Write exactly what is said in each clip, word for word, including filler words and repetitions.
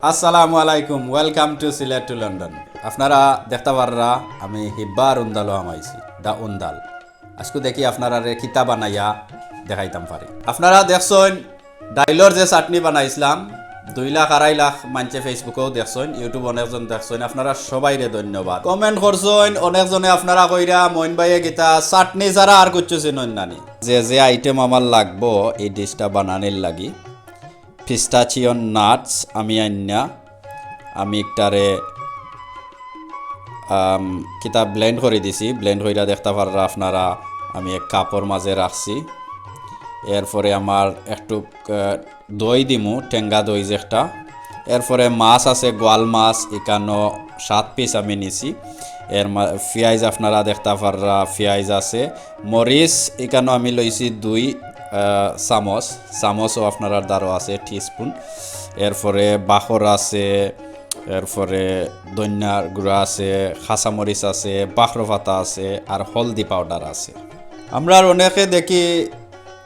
আসসালামু আলাইকুম, welcome to Sylhet to London। আপনারা দেখতা পাররা আমি হিব্বার উন্দালো হামাইছি, দা উন্দাল। আজকু দেখি আপনারারে কিতা বানাইয়া দেখাইতাম পারি। আপনারা দেখছইন ডাইলর যে চাটনি বানাইছিলাম, দুই লাখ আড়াই লাখ মানষে Facebook-ও দেখছইন, YouTube অনেকজন দেখছইন, আপনারা সবাইরে ধন্যবাদ। Comment করছইন অনেকজনে, আপনারা কইরা মইন ভাইয়ে কিতা চাটনি ছাড়া আর কিচ্ছু চিনইন নানি। যে যে item আমার লাগবো এই ডিশটা বানানির লাগি, pistachio nuts আমি আইন্না, আমি একটারে, আম, কিতা blend করি দিছি, blend কইরা দেখতা পাররা আপনারা, আমি এক কাপর মাঝে রাখছি। এরপরে আমার একটু, আহ, দই দিমু, টেঙ্গা দই যেটা। এরপরে মাছ আছে, গোয়াল মাছ, ইকানো সাত piece আমি নিছি। এর মা-, পিয়াইজ আপনারা দেখতা পাররা, পিয়াইজ আছে। মরিচ ইকানো আমি লইছি দুই, আহ, চামচ, চামচও আপনারার দ্বারও আছে, teaspoon। এরপরে বাখর আছে, এরপরে ধনিয়ার গুঁড়া আছে, কাঁচামরিচ আছে, বাখর পাতা আছে, আর হলদি powder আছে। আমরার অনেকে দেখি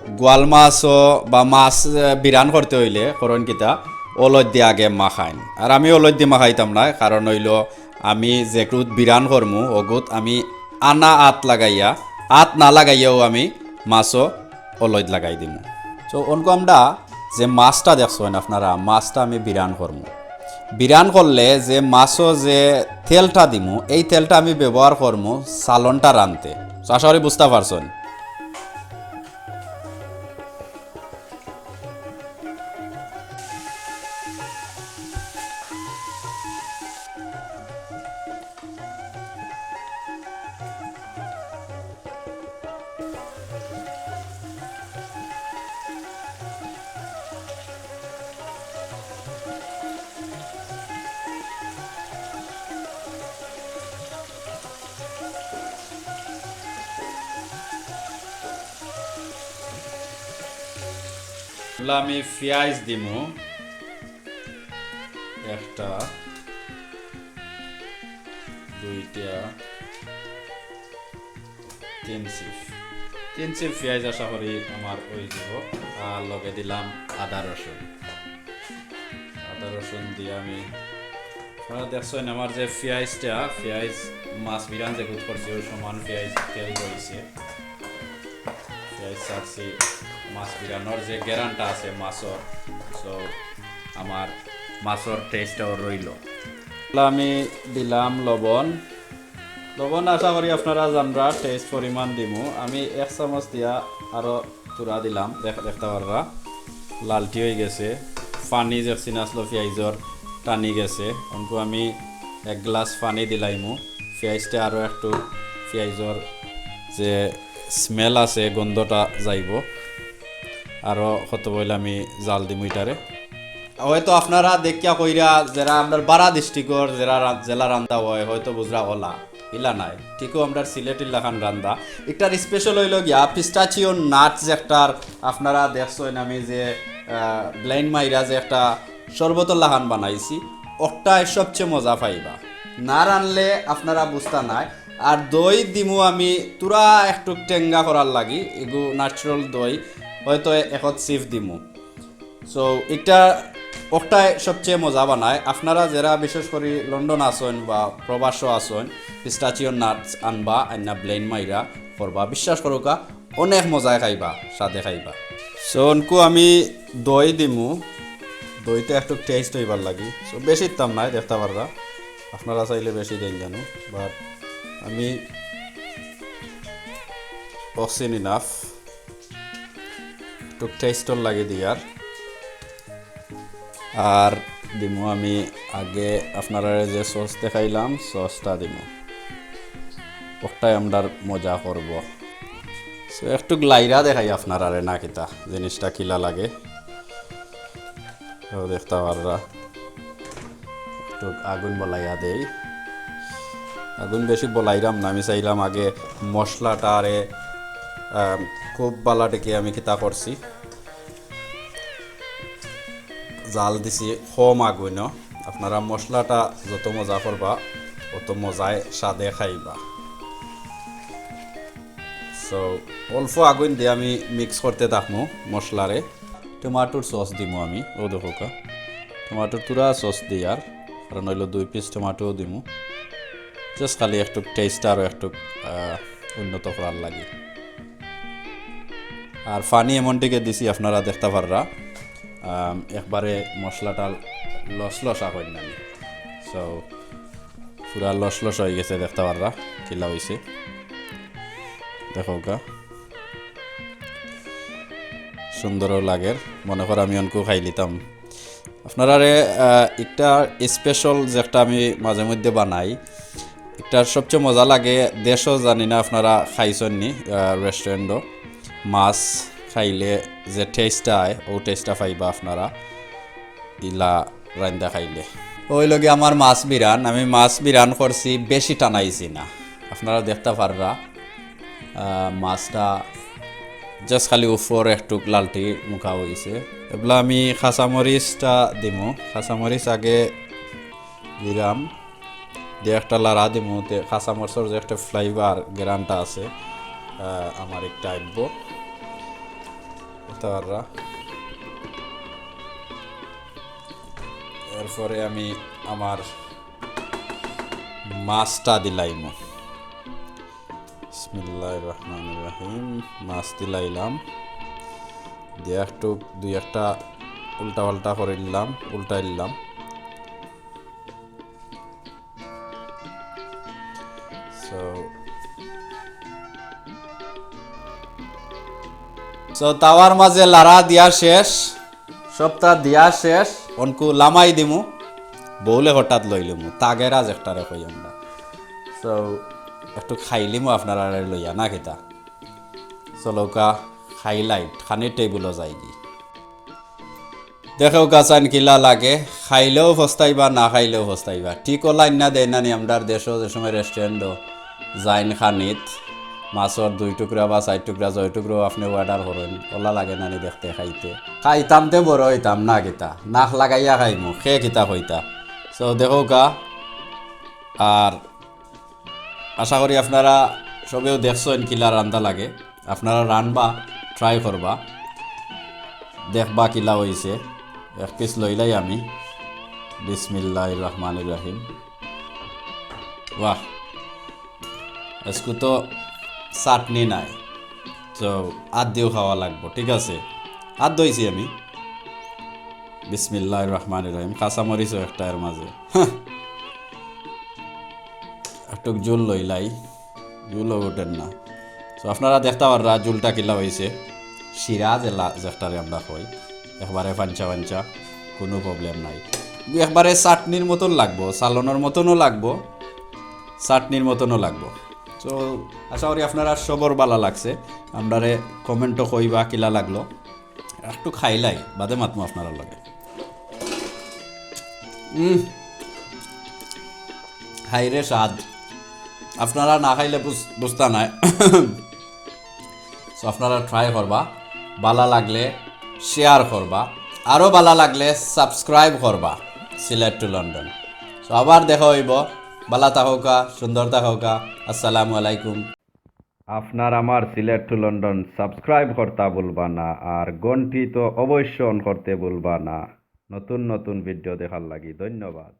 গোয়াল মাছও বা মাছ, আহ, বিরান করতে অইলে করইন কিতা, অলইদ দি আগে মাখাইন। আর আমি অলইদ দি মাখাইতাম নায়, কারণ অইলো আমি যেগুত বিরান করমু, অগুত আমি আনা আত লাগাইয়া, আত না লাগাইয়াও আমি মাছও অলইদ লাগাই দিমু। So, অনকু আমরা যে মাছটা দেখছইন আপনারা, মাছটা আমি বিরান করমু। বিরান করলে যে মাছও যে তেলটা দিমু, এই তেলটা আমি ব্যবহার করমু সালনটা রানতে। So, আশা করি বুঝতা পারছইন। আমি পিয়াইজ দিমু একটা, দুইটা, তিন চিপ, তিন চিপ পিয়াইজ আশা করি আমার অই যাইবো। আর লগে দিলাম আদা রসুন, আদা রসুন দিয়া আমি, আপনারা দেখছইন আমার যে পিয়াইজটা, পিয়াইজ মাছ বিরান যেগুত করছি, অউ সমান পিয়াইজ তেল রইছে। পিয়াইজ ছাড়ছি, মাছ বিরানর যে গেরানটা আছে মাছর, so আমার মাছর taste-টাও রইলো। আমি দিলাম লবণ, লবণ আশা করি আপনারা জানরা taste পরিমাণ দিমু। আমি এক চামচ দিয়া আরো থুড়া দিলাম, দেখ-, দেখতা পাররা লালটি অই গেছে। পানি যে চিনাসলো পিয়াইজর টানি গেছে, অনকু আমি এক গ্লাস পানি দিলাইমু। পিয়াইজটা আরো একটু, পিয়াইজর যে smell আছে, গন্ধটা যাইবো। আরো কত বইলে আমি জাল দিমু ইটারে। হয়তো আপনারা দেখিয়া কইরা, যেরা আমরার বারা district-র যেরা রা-, যেলা রান্দা অয়, হয়তো বুঝরা অলা, ইলা নায়। ঠিকও আমরার সিলেটির লাখান রান্দা। ইটার special অইলো গিয়া pistachio nuts একটার, আপনারা দেখছইন আমি যে, আহ, blend মাইরা যে একটা শরবতর লাখান বানাইছি, অটায় সবচেয়ে মজা পাইবা। না রানলে আপনারা বুঝতা নায়। আর দই দিমু আমি থুড়া একটু টেঙ্গা করার লাগি, এগু natural দই, হয়তো এ-, একত চিপ দিমু। So, ইটা অটায় সবচেয়ে মজা বানায়। আপনারা যেরা বিশেষ করি লন্ডন আছইন বা প্রবাসও আছইন, pistachio nuts আনবা, আইনা blend মাইরা করবা। বিশ্বাস করুক্কা, অনেক মজায় খাইবা, স্বাদে খাইবা। So, অনকু আমি দই দিমু, দইটা একটু taste অইবার লাগি। So, বেশি দিতাম নায়, দেখতা পাররা। আপনারা চাইলে বেশি দেইন জানো, but আমি অক্সিন enough। একটু taste-র লাগি দিয়ার। আর দিমু আমি আগে আপনারারে যে sauce দেখাইলাম, sauce-টা দিমু। অটায় আমরার মজা করবো। So, একটু লাইরা দেখাই আপনারারে না কিতা, জিনিসটা কিলা লাগে। তো দেখতা পাররা। একটু আগুন বলাইয়া দেই। আগুন বেশি বলাইরাম না, আমি চাইলাম আগে মশলাটারে, আম, খুব বালা টেকে আমি কিতা করছি, জাল দিছি কম আগুনও। আপনারা মশলাটা যত মজা করবা, অত মজায় স্বাদে খাইবা। So, অল্প আগুন দিয়া আমি mix করতে থাকমু মশলারে। টমেটোর sauce দিমু আমি, অউ দেখউক্কা। টমেটো থুড়া সস দিয়ার, কারণ অইলো দুই পিস টমেটো দিমু, জাস্ট খালি একটু টেস্ট আরও একটু উন্নত করার লাগি। আর পানি এমন দিকে দিছি আপনারা দেখতা পাররা, আম, একবারে মশলাটা লস লসা অইন নানি। সো পুরা লস লস অই গেছে, দেখতা পাররা কিলা অইছে। দেখউক্কা, সুন্দরও লাগের, মনে কর আমি অনকু খাইলিতাম। আপনারারে, আহ, একটা স্পেশাল যেটা আমি মাঝে মধ্যে বানাই, একটা সবচেয়ে মজা লাগে, দেশও জানি না আপনারা খাইছইন নি, আহ, রেস্টুরেন্টও মাছ খাইলে যে টেস্টটা অয়, ও টেস্টটা পাইবা আপনারা ইলা রান্দা খাইলে। অউ লগে আমার মাছ বিরান, আমি মাছ বিরান করছি, বেশি টানাইছি না, আপনারা দেখতা পাররা। আহ, মাছটা জাস্ট খালি উপর একটু লালটি মুখা অইছে। এবলা আমি কাঁচামরিচটা দিমু, কাঁচামরিচ আগে দিলাম, দিয়া একটা লাড়া দিমু, তে কাঁচামরিচর যে একটা ফ্লেভার, ঘ্রাণটা আছে, আহ, আমার একটা আইবো। দেখতা পাররা। এরপরে আমি আমার মাছটা দিলাইমু। বিসমিল্লাহির রহমানির রহিম। মাছ দিলাইলাম, দিয়া একটু দুই একটা উল্টা পাল্টা করিলাম, উল্টাইলাম। সো, সো তাওয়ার মাঝে লাড়া দিয়া শেষ, সবটা দিয়া শেষ, অনকু লামাই দিমু, বউলে হঠাৎ লইলিমু, তাগেরা যেটারে কই আমরা। সো, একটু খাইলিমু আপনারারে লইয়া, না কিতা? চলউক্কা, হাইলাইট, খানির টেবিলও যাইগি। দেখউক্কা চাইন কিলা লাগে, খাইলেও পস্তাইবা, না খাইলেও পস্তাইবা। ঠিক অলাইন না দেয় না নি আমরার দেশও যে সময় রেস্টুরেন্টও যাইন খানিত, মাছর দুই টুকরা বা চাইর টুকরা, ছয় টুকরা আপনে অর্ডার করইন, অলা লাগে না নি দেখতে খাইতে? খাইতাম তে বড় অইতাম না কিতা, নাক লাগাইয়া খাইমু, কে কিতা কইতা। সো দেখউক্কা, আর আশা করি আপনারা সবেও দেখছইন কিলা রান্দা লাগে। আপনারা রানবা, ট্রাই করবা, দেখবা কিলা অইছে। এক পিস লইলাই আমি। বিসমিল্লাহির রহমানির রহিম। বাহ, আজকু তো চাটনি নাই, তো আত দিও খাওয়া লাগবো, ঠিক আছে? আত ধইছি আমি। বিসমিল্লাহির রহমানির রহিম। কাঁচামরিচও একটা এর মাঝে। হাহ। একটু জুল লইলাই, জুলও উঠের না। তো আপনারা দেখতা পাররা জুলটা কিলা অইছে, শিরা যেলা যেটারে আমরা কই, একবারে ফাঞ্চা ফাঞ্চা, কুনু প্রবলেম নাই। একবারে চাটনির মতন লাগবো, সালনর মতনও লাগবো, চাটনির মতনও লাগবো। তো আশা করি আপনারা সবর বালা লাগছে। আমরারে কমেন্টও কইবা কিলা লাগলো। একটু খাইলাই, বাদে মাতমু আপনারার লগে। উম, হায়রে স্বাদ। আপনারা না খাইলে বুঝ-, বুঝতা নায়। So আপনারা ট্রাই করবা, বালা লাগলে শেয়ার করবা, আরও বালা লাগলে সাবস্ক্রাইব করবা সিলেট টু লন্ডন। So আবার দেখা অইবো, বালা থাকউক্কা, সুন্দর থাকউক্কা, আসসালামু আলাইকুম। আপনার আমার সিলেট টু লন্ডন সাবস্ক্রাইব করতা ভুলবা না, আর ঘন্টি তো অবশ্য অন করতে ভুলবা না নতুন নতুন ভিডিও দেখার লাগি। ধন্যবাদ।